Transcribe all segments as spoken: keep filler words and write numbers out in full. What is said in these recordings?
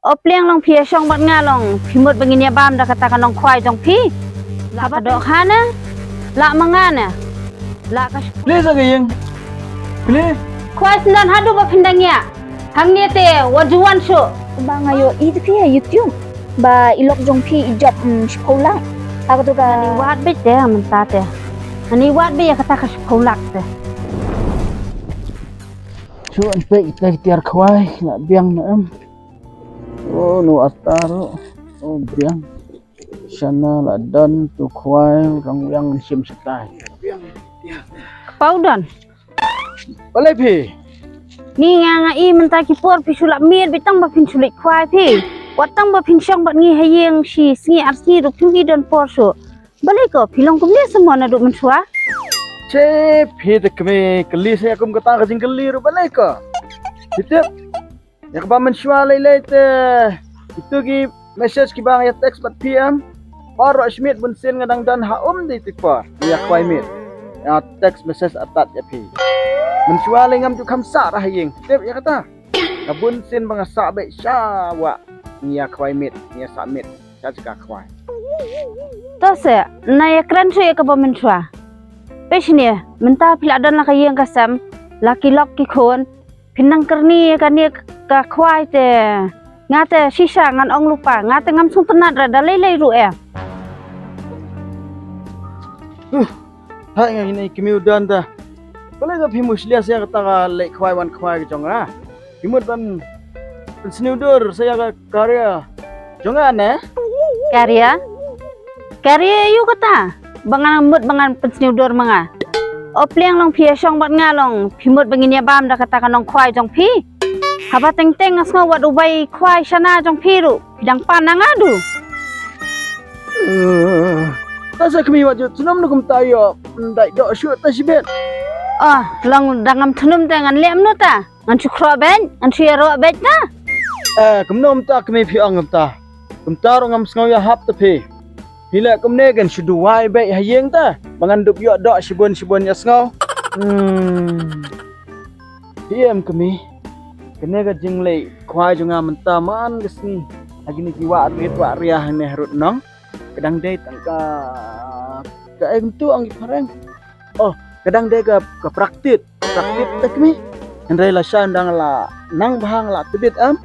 O Pliang, long phi ïa shong bad nga long, phi mut ba ngin ïa bam da kata ka nongkhwai jong phi. La ka dohkha ne, la ma nga ne, la ka. Plie sa ka ïing. Plie. Khwai, sngewdon haduh ba phin dang ïa. Hangne te wat ju wan shuh. Ba nga ïohi te phi ha YouTube ba i lok jong phi i jop, mm, shiphew lak. Ha kato ka. Ani wad beit te mynta te. Ani wad beit ïa kata ka shiphew lak te. Shu an peit kita ki tiar khwai, la biang ne em. Oh, no atar. Oh, biang. Shana la don tu khwai, rong wiang shim shatai. Kpa u don. Balei phi? Ni nga nga i mynta ki por phi shu lap miet, beit tang ba phin shu leit khwai phi. Wat tang ba phin shong bad ngi ha ïing shi sngi ar sngi ruh phim i don por shuh. Balei ko, phi long kumne sa mo naduh mynshuwa? Che, phi te kmie, kylli sa ïa kum kata ka jingkylli ruh balei ko. Phi tip? Ïa kaba mynshuwa lei lei te itu ki message kiba nga ïa text bad phi em. Baroh shi miet bun sien nga dang don ha um dei ti por ïa khwai miet. Ïa text message atat ïa phi. Mynshuwa lei ngam ju kham sah ra ha ïing. Tip ïa kata. Ka bun sien ba nga sah beit sha wah. Ngi ïa khwai miet, ngi ïa sah miet. Sha jaka khwai. To se, na ïa kren shuh ïa kaba mynshuwa. Peit shane, mynta phi la don la ka ïing ka sem, la ki lok ki khun, phin nang kyrni ïa kane ka khwai te. Nga te shisha ngan ong lypa, nga te ngam sngewtynnat re da lei lei ruh eh. Huh, hai nga ine kmie u don ta. Balei ka phi mushlia sa ïa kata ka leit khwai wan khwai ka jong nga. Phi mut ban pynsniew dur sa ïa ka career jong nga ne? Career? Career ïa u kata? Ba ngan mut ba ngan pynsniew dur ma nga. O Pliang, long phi ïa shong bad nga long, phi mut ba ngin ïa bam da kata ka nongkhwai jong phi. Haba teng teng nga sngew wat u bai khwai shana jong phi ruh, phi dang pan na nga du. Eh, ta sa kmie wat ju tnum nu kumta ïoh, ndai doh shuh ta shibit. Ah, long dang ngam tnum te ngan leh mano ta. Ngan shu khroh beit, ngan shu ïaroh beit na. Eh, kumno mynta kmie phi ong mynta. Kumta ruh ngam sngew ïahap te phi. Phi leh kumne kan shu duwai beit ha ïing te. Ba ngan dup ïoh doh shibun shibun ïa sngew. Hmm. Phi em kmie. Kane ka jingleit khwai jong nga mynta man ka sngi. Ha kine ki wah rit wah ria hangne harud nong. Ka dang dei tang ka, ka em tu ong ki phareng. Oh, ka dang dei ka, ka practice. Practice te kmie. Hynrei lashai ynda nga la nang bha nga la tbit em,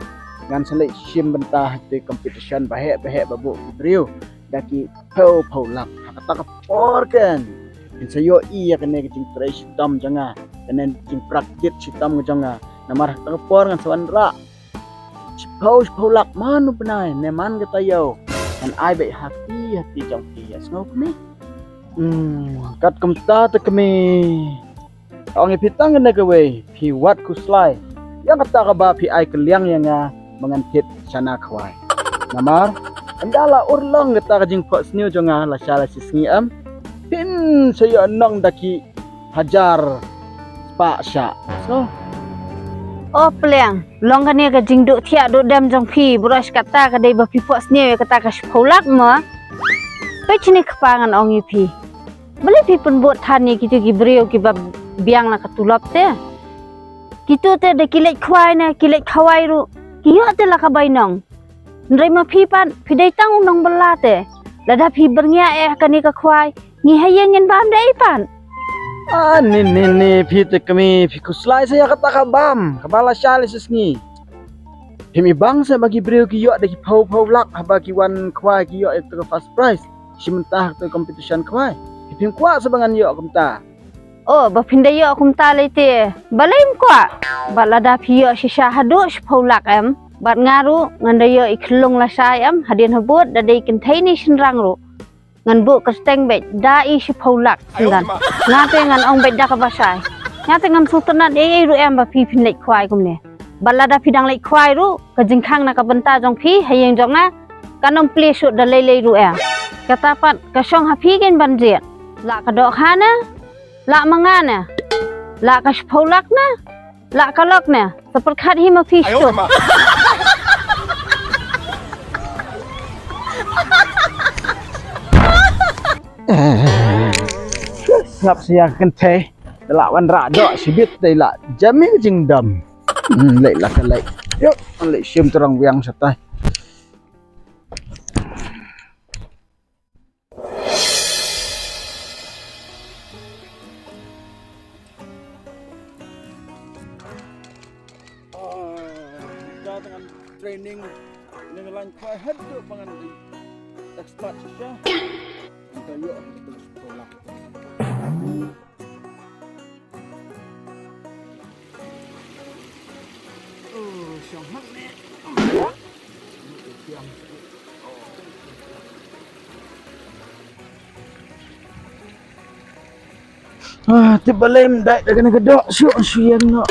ngan sa leit shim bynta ha ki competition baheh baheh ba buh ki briew da ki phew phew lak. Ha kata ka por kan ngin sa ïohi ïa kane ka jingtrei shitom jong nga, kane ka jingpractice shitom jong nga. Namar ha kata ka por ngan sa wanrah shiphew shiphew lak man u bnai ne man ka taïew. Ngan ai beit ha kti ha kti jong phi, ïa sngew kmie. Hmm, kat kumta te kmie. Ong ïa phi tang kane kawei, phi wat khuslai ïa kata kaba phi ai kylliang ïa nga ba ngan thied shana khwai. Namar ynda la urlong kata ka jingphohsniew jong nga lashai lashisngi em, phin sa ïoh nong da ki hajar spah shah. So. O Pliang, long kane ka jingduh thiah duh dem jong phi, baroh shi katta ka dei ba phi phohsniew ïa kata ka shiphew lak mo. Peit shane kpa, ngan ong ïa phi. Balei phi pynbud than ïa kito ki briew kiba biang na ka tulop te? Kito te da ki leit khwai ne ki leit khawai ruh, ki ïoh te la ka bainong. Hynrei ma phi pat, phi dei tang u nongbylla te. Lada phi byrngia eh kane ka khwai, ngi ha ïing ngin bam da ei pat? Ah, ni, ni, ni, phi te kmie, phi khuslai sa ïa kata ka bam, kaba lashai lashisngi. Phim i bang sa ba ki briew ki ïoh da ki phew phew lak, haba ki wan khwai ki ïoh ïa ka first prize. Shi mynta ha ka competition khwai. Phim kwah sa ba ngan ïoh kumta. Oh, ba phin da ïoh kumta lei te. Balei ym kwah? Bad lada phi ïoh shisha haduh shiphew lak em, bad nga ruh ngan da ïoh i khyllung lashai em, hadien habud da dei kynthei ne shynrang ruh. Ngan buh kyrteng beit da i shiphew lak. Syndon. Nga te ngan ong beit da kaba shai. Nga te ngam sngewtynnat ei ei ruh em ba phi phin leit khwai kumne. Bad lada phi dang leit khwai ruh, ka jingkhang na ka bynta jong phi ha ïing jong nga kan ym plie shuh da lei lei ruh em. Kata pat ka shong ha phi kein ban jied. La ka dohkha ne, la ma nga ne, la ka shiphew lak ne, la ka lok ne, sa pyrkhat hi ma phi shuh. Sngap sia kynthei, la wanrah doh shibit dei la jam ïa ka jingdom. Hmm, leit la ka leit. Ïoh, ngan leit shim tu rong biang shatai. Ah, ka ngan training, ngan lain khwai haduh ba ngan expert shisha. Ngan ïoh haduh sekolah. Oh, shong hak ne. Ah, tip balei ym dait da kane ka doh, shu shu ïeng noh.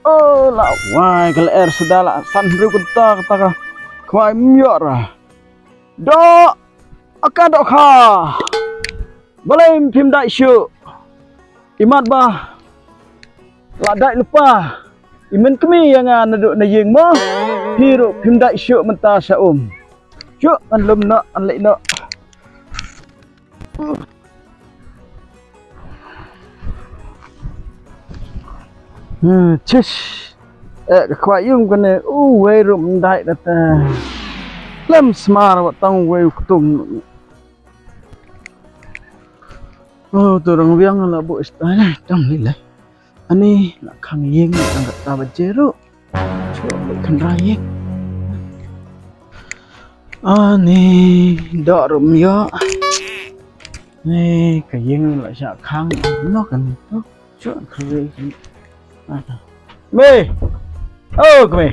Oh, la wai ka lyer suda la san hynriew kynta kata ka khwai ym ïoh ra. Doh, aka doh kha. Balei phim dait shuh? Imat ba la dait lypa i Mynkmie ïa nga naduh na ïing mo. Phi ruh phim dait shuh mynta sha um. Shuh, ngan lum noh, ngan leit noh. Hmm, chish. Eh, ka khwai ïung kane, uwei ruh ym dait da te. Lem smar wat tang uwei u ktung. Oh, tu rong biang la buh stai, tam lei lei. Ani la khang ïing tang kata baje ruh. Chuh leit kynra ïing. Ani doh ruh ym ïoh. Ni ka ïing la shah khang. Noh kan tu. Chuh kynra ïing. Me. Oh, kmie.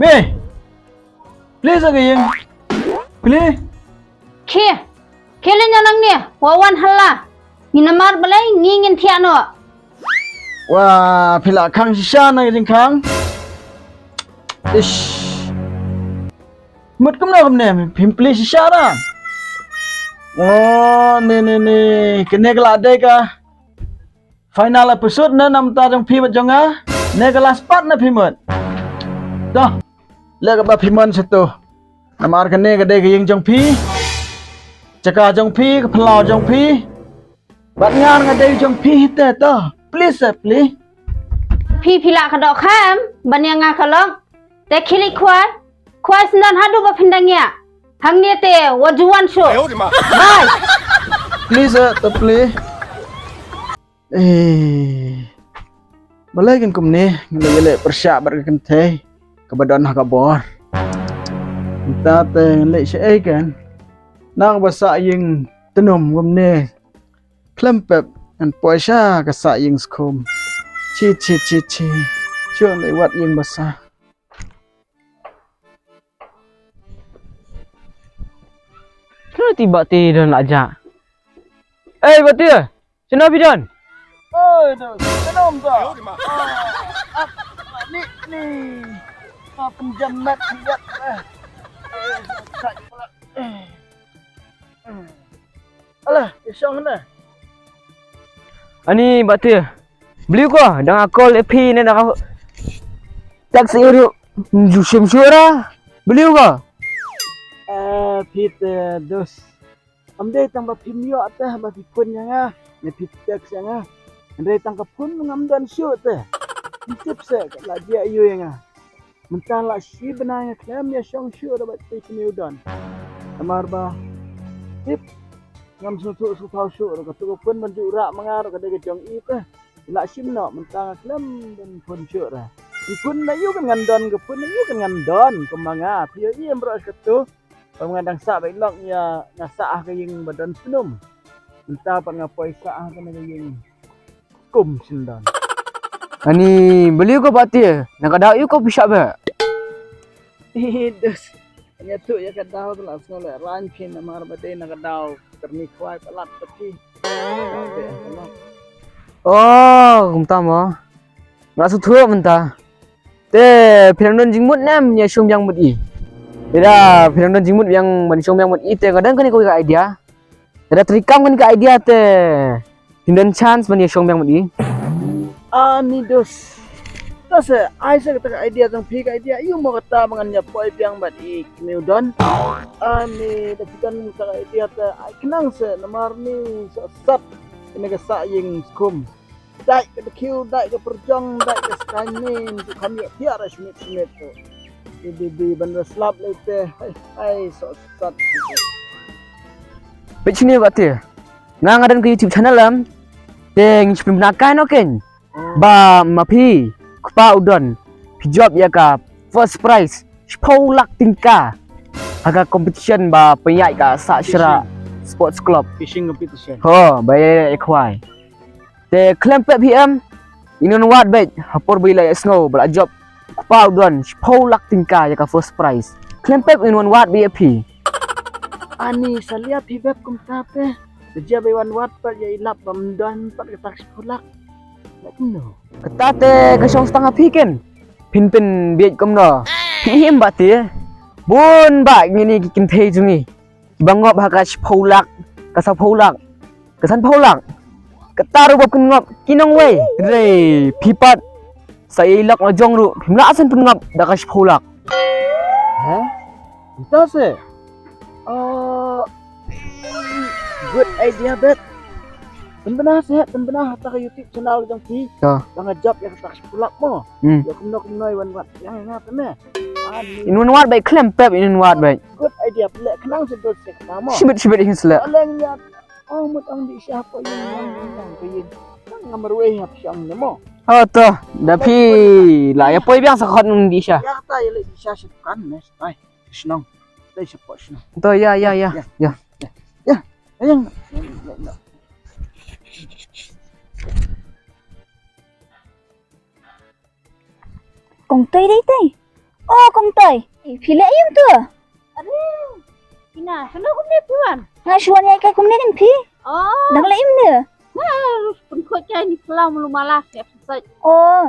Me. Plie sa ka ïing. Plie. Khie. Khie leit noh nangne, wa wan hala. Ngi namar balei ngi ngin thiah noh. Wa, phi la khang shisha na ka jingkhang. Ish. Mut kumno kumne, phim plie shisha ra. Oh, ne, ne, ne. Kane ka la dei ka final episode na, namar ta jong phi bad jong nga. Ne ka last part na phi mut. Doh. Leh kaba phi mon sha tu. Namar kane ka dei ka ïing jong phi. Jaka jong phi, ka phyllaw jong phi. Bad nga nga dei jong phi te to. Please, eh, please. Phi phi lah ka doh kha em ban ïa nga ka long. Te khie leit khwai. Khwai syndon haduh ba phin dang ïa. Hangne te wat ju wan shuh. Bye. Please, eh, to please. Eh, balei kan kumne, ngan leh ïaleh pyrshah bad ka kynthei kaba don ha ka bor. Mynta te ngan leh shaei kan. Nang ba sah ïing tnum kumne. Khlem pep ngan poi sha ka sah ïing skhum. Chi, chi, chi, chi. Shu leh wat ïing ba sah. Kano ti ba ti don la ja. Eh, ba ti. Sino phi don? Oi, don. Sino ba? Ah, ah, ni, ni. Ah, pinjam mat siap. Eh, eh, eh. Alah, isong na. Ani ba ti. Believe ko, dang nga call ïa phi ne dang nga text ïa u ruh. Ju shim shuh ra. Believe ko. Eh, phi te dos. Ym dei tang ba phim ïoh te ba phi phone ïa nga. Ne phi text ïa nga. Ym dei tang ka phone ngam don shuh te. Phi tip se ka la jia ïa nga. Mynta la shi bnai nga khlem ïa shong shuh ruh bad phi kmie u don. Namar ba tip ngam sngewthuh sngewthaw shuh ruh katu ka phone ban ju rah ma nga ruh ka dei ka jong i te. La shim noh mynta nga khlem ban phone shuh ruh. Phone na ïu kan ngan don, ka phone na ïu kan ngan don kum ma nga. Phi ïohi em bro katu. Ba nga dang sah ba i lok ïa nga sah ha ka ïing ba don tnum. Mynta pat nga poi sah ha kane ka ïing. Kum shin don. Ani believe ko ba ti, na ka daw ïu ko phi shah ba. Dos. Nga tu ïa ka daw tu la sngew le ran phi namar ba dei na ka daw. Terni khwai palat pati. Oh, kumta mo. Nga su thu mynta. Te phi dang don jingmut ne em ïa shong biang mut i. Ïa da phi dang don jingmut biang ban shong biang mut i te ka dang kane kawei ka idea. Ïa da trei kam kane ka idea te phin don chance ban ïa shong biang mut i. Ani dos. Ta se ai se kata ka idea tang phi ka idea ïu mo kata ba ngan ïa poi biang bad i kmie u don. Ani da phi don kata ka idea te ai khnang se namar ni sa sat kane ka sah ïing skhum. dai ka dkhiew, dai ka pyrjong, dai ka skaiñ nin, tu kham ïoh thiah ra shmit shmit tu. Di di di ban ra slap lei te, hai hai, sok sat. Peit shane ba te. Nga nga don ka YouTube channel em. Te ngi shu pynbna kai no ken. Ba ma phi, kpa u don, phi jop ïa ka first prize shiphew lak tyngka ha ka competition ba pynïaid ka Sahshra Sports Club. Fishing competition. Ho, ba ïa ïa khwai. Te khlem pep hi em, in wan wad beit ha por ba ïa la ïa sngew ba la jop kpa u don shiphew lak tyngka ïa ka first prize. Khlem pep, in wan wad beit ïa phi. Ani salia phi bep kumta te. Te jia ba wan wad pat ïa i lap ba mdon pat ka tak shiphew lak. Lak no. Kata te ka shong stang ha phi ken. Phin pynbiej kumno. Phi him ba te. Bun ba ngini ki kynthei jong ngi. Kiba ngop ha ka shiphew lak, ka saphew lak, ka sanphew lak. Kata ruh ba kin ngop ki nongwei. Re, phi pat. Sa i lok la jong ruh, phim lah san pynngop da ka shiphew lak. Ha? Ita se. Oh, good idea bet. Pynbna se, pynbna ha ta ka YouTube channel jong phi. Ya. Ba nga jop ïa ka tak shiphew lak mo. Hmm. Ïa kumno kumno i wan wat. Ïa nga pynne. Ani. In wan wad beit khlem pep in wan wad beit. Good idea pynleh khnang se dot se khnang mo. Shibit shibit in sleh. Aleng ïa. Oh mut ang di sha ko yin yang yang ko yin. Tang nga marwei hap shang ne mo. Oh to, da phi la ïa poi biang sa khot nung di sha. Ïa ta ïa le di sha shipkan ne. Ai, shnong. Dei sha po shnong. To ïa ïa ïa. Ïa. Ïa. Ïa. Ïa. Ayang. Kong Toi dei tai. Oh, Kong Toi. Eh, phi leh aïu tu? Are. Ina, shano kumne phi wan? Nga shu wan ïa kai kumne kin phi. Oh. Dang leh aïu ne? Nga pynkhot kai ni phyllaw malu mala, ya phi sai. Oh.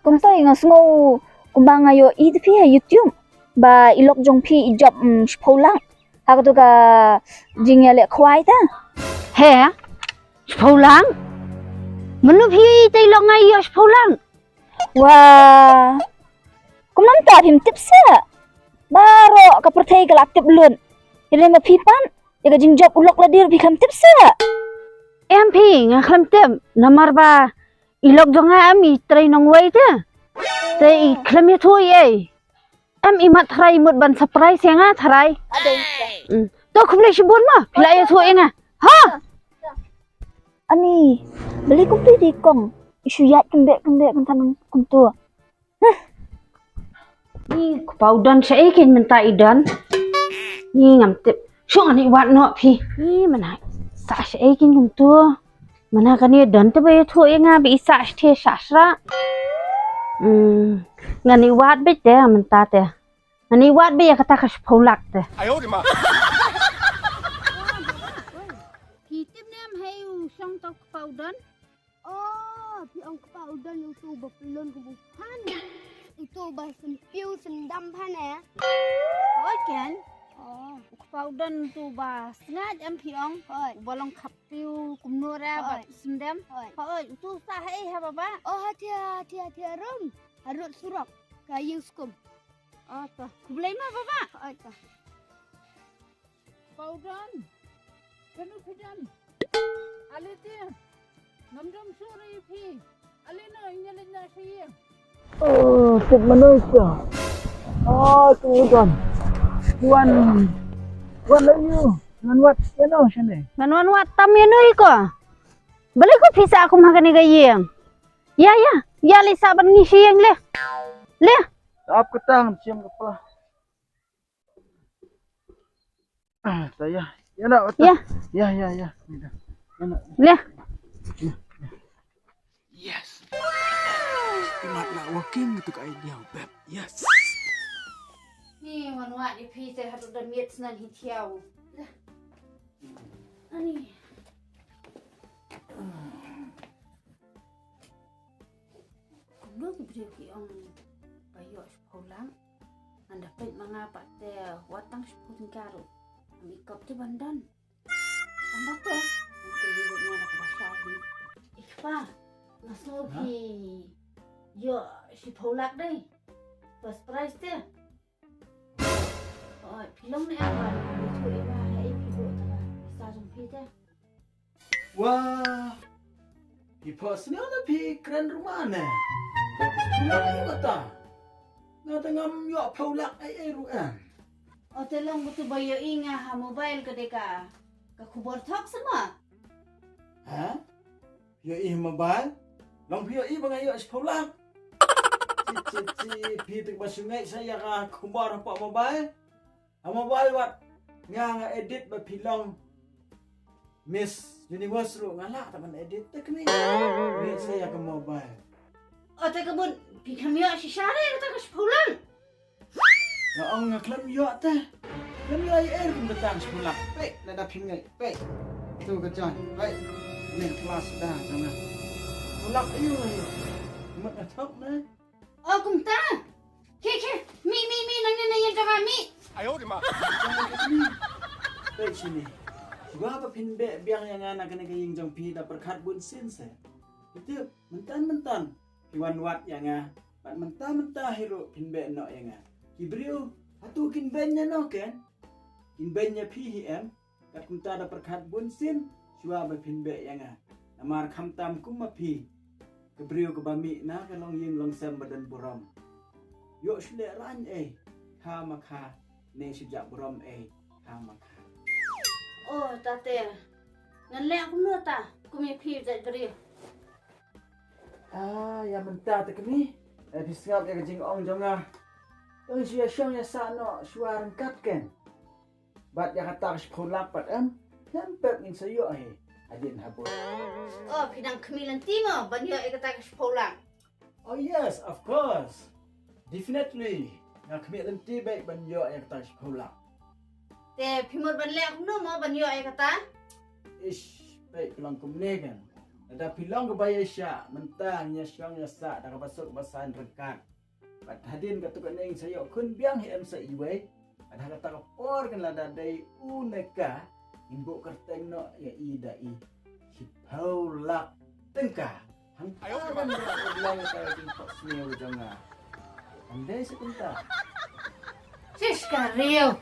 Kong Toi, nga sngew kumba nga ïohi te phi ha YouTube. Ba i lok jong phi i jop, mm, shiphew lak. Ha katu ka jingïaleh khwai ta. He? Shiphew lak? Mano phi te i lok nga i ïoh shiphew lak? Wah. Kumno mynta phim tip seh? Baroh ka pyrthei ka la tip lut. Ïa lei ma phi pat, ïa ka jingjop u lok lade ruh phi khlem tip seh? Em phi, nga khlem tip. Namar ba i lok jong nga em i trei nongwei te. Te i khlem ïathuh ei ei. Em i mat tharai mut ban surprise ïa nga tharai. Ade. Hmm. To khublei shibun mo, phi la ïathuh ïa nga. Ha? Ani, balei kumtu dei kong? I shu ïaid kynbeh kynbeh kyntan kumtu. Ni kpa u don shaei kin mynta i don. Ni ngam tip. Shu ngan i wad noh phi. Ni mana sa shaei kin kumtu. Mana kane don te ba ïathuh ïa nga ba i sah shthe sah shrah. Hmm. Ngan i wad beit te mynta te. Ngan i wad beit ïa kata ka shiphew lak te. Phi tip ne em ha i u shong tau kpa u don? Oh, phi ong kpa u don utu ba pyllun kum u phan. Utu ba sympiew syndam phan eh. Hooid ken. Oh. U kpa u don utu ba sngaid em phi ong. Hooid. Uba long khapiew kumno re ba syndam. Hooid. Hooid, utu sah haei ha baba? Oh, ha thia, ha thia, ha thia rum. Harud surok. Ka ïing skum. Oh, to. Khublei ma baba. Hooid, to. Kpa u don. Kano phi don? Ale te. Ngam don shuh re phi. Ale no, ïa leit noh sha ïing. Oh, tip mano ita. Oh, tu don. Wan. Wan la ïu. Ngan wad ïa no shane. Ngan wan wad tam ïa no iko. Balei ko phi sah kum ha kane ka ïing? Ïa, ïa. Ïa leit sah ban ngi sha ïing le. Le. Ap ka tang, siam ka pla. Ah, ta ïa. Ïa na, ta. Ïa. Ïa, ïa, ïa. Ïa na. Le. Yes. Imat na working tu ka idea beb. Yes. Ni wan wad ïa phi te haduh da miet snan hi thiaw. Ani. Kumno ki briew ki ong ba ïoh shiphew lang. Ngan da peit ma nga pat te wat tang shiphew tyngka ruh. Ngam i kop te ban don. Tang ba to. Ngam te ïoh nga da kaba shah hi. I kpa. Nga sngew phi ïoh shiphew lak dei. First prize te. Oi, phi long ne em ba phi tu ïa ba hei phi buh ta ba pisa jong phi te. Wah. Phi phohsniew ne phi kren ruh ma ne? Phi la ïoh kata. Nga te ngam ïoh phew lak ei ei ruh em. O te long katu ba ïohi nga ha mobile ka dei ka, ka khubor thok sa ma. Ha? Ïohi ha mobile? Long phi ïohi ba nga ïoh shiphew lak? Chi chi chi, phi te ba shu ngeit sa ïa ka khubor hapoh mobile. Ha mobile wat nga nga edit ba phi long Miss Universe ruh nga lah ta ban edit te kane. Ngeit sa ïa ka mobile. O te ka bun, phi khlem ïoh shisha re kata ka shiphew lak. Nga ong nga khlem ïoh te. Khlem ïoh ei ei kum kata ka shiphew lak. Peit, lada phi ngeit, peit. Tu ka John, peit. Ni class da jong nga. Shiphew lak aïu aïu. Mut nga thok ne. O kumta. Khie khie, mih mih mih, nangne na ïing jong nga mih. Peit shini. Shuwa ba phin beh biang ïa nga na kane ka ïing jong phi da pyrkhat bun sien se. Phi tip, mynta mynta phi wan wad ïa nga. Bad mynta mynta hi ruh phin beh noh ïa nga. Ki briew hato kin beiñ ïa no ken? Kin beiñ ïa phi hi em? Kat kumta da pyrkhat bun sien shuwa ba phin beh ïa nga. Namar khamtam kum ma phi, ka briew kaba mih na ka longïing longsem ba don burom, ïoh shu lehraiñ ei kha ma kha, ne shu jah burom ei kha ma kha. O ta te, ngan leh kumno ta kum ïa phi jait briew? Ah, ïa mynta te kane, eh, phi sngap ïa ka jingong jong nga. Ym shu ïa shong ïa sah noh shuwa ryngkat ken. Bad ïa kata ka shiphew lak pat em, khlem pep ngin sa ïoh hi hadien habud. O, phi dang khmih lynti mo ban ïoh ïa kata ka shiphew lak? Oh yes, of course. Definitely. Nga khmih lynti beit ban ïoh ïa kata ka shiphew lak. Te phi mut ban leh kumno mo ban ïoh ïa kata? Ish, beit phi long kumne ken. Lada phi long kaba ïaishah, mynta ngin ïa shong ïa sah da kaba suk ba saiñ ryngkat. Bad hadien katto katne ngin sa ïoh khun biang hi em sa iwei. Bad ha kata ka por kan lada dei u ne ka, ngin buh kyrteng noh ïa i da i shiphew lak tyngka. Hangta ban ïoh u lang ka jingphohsniew jong nga. Kan dei sa kumta. Shish ka riew.